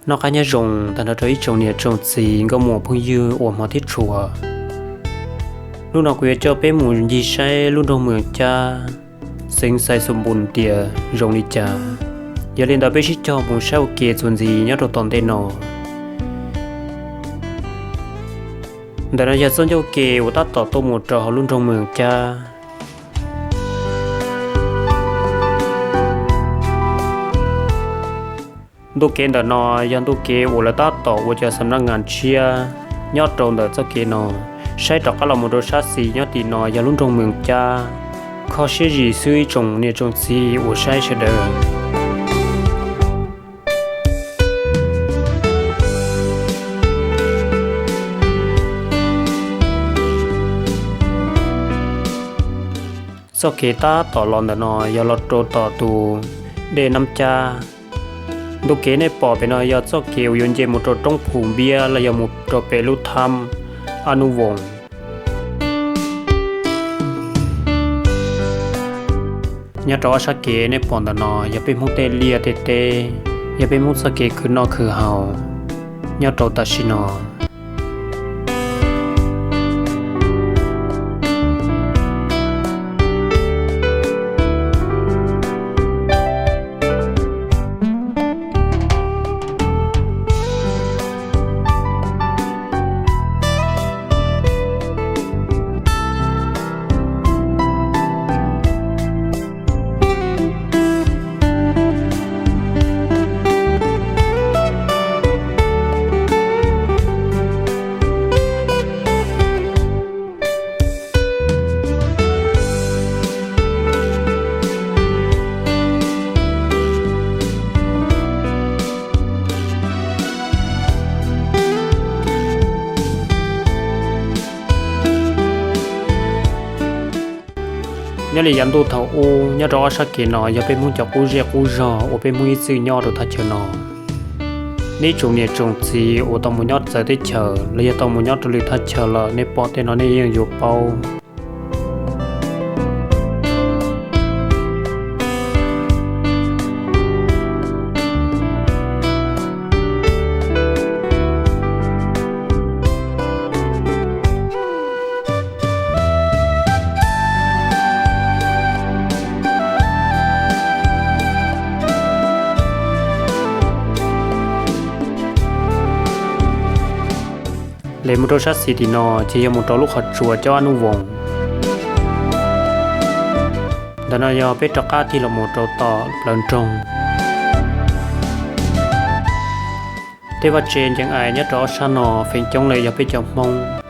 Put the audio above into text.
Noj qab nyob zoo tag nrho rau ib tsoom niam tsoom txiv nkauj muam phooj ywg uas hmov thiab tshua. Hnub no kuv yuav coj peb mus ncig saib lub nroog Mws Cab, xeev Xais Xoom Npus tias zoo li cas. Yog li ntawd peb sib cog mus saib ua ke txuas ntxiv nyob rau tom ntej no. Ntawm no yog txoj ncauj ke uas tab tom tuaj mus rau hauv lub nroog Mws Cab. Ntu kev ntawm no yog ntu kev uas lawv tab tom ua cov xam naj ngas tshiab nyob rau ntawm txoj kev no. Saib rov qab los mus rau sab xis nyob tim no yog lub nroog Mws Cab. Kho siab zim xwb ib tsoom niam tsoom txiv uas saib sawv daws. Txoj kev tab tom los ntawm no yog los rau tom tus dej Nab Cab. Ntu kev nej pom pem no yog txoj kev uas yuav nce mus rau roob Phu Npiab los yog mus rau pem lub thab Ab Nub Voos. Nyob rau ob sab kev nej pom ntawm no yog peb Hmoob tej liaj tej teb, yog peb Hmoob txoj kev khwv noj khwv haus nyob rau tam sim no. Nyob li yav ntuj thaum ub nyob rau ob sab kev no yog peb Hmoob cov qub zej qub zog uas peb Hmoob ib txwm nyob rau thaj chaw no. Nej tsoom niam tsoom txiv uas tau mus nyob txawv teb chaws los yog tau mus nyob rau lwm thaj chaw lawm nej pom tej no nej yeej yuav paub. Les mus rau sab xis tim no ces yog mus rau lub qhov tsua cov Ab Nub Voos. Ntawm no yog peb rov qab tig los mus rau tom plawv nroog. Tej vaj tse ncees ais nyob rau ob sab no feem coob lawm yog peb cov Hmoob.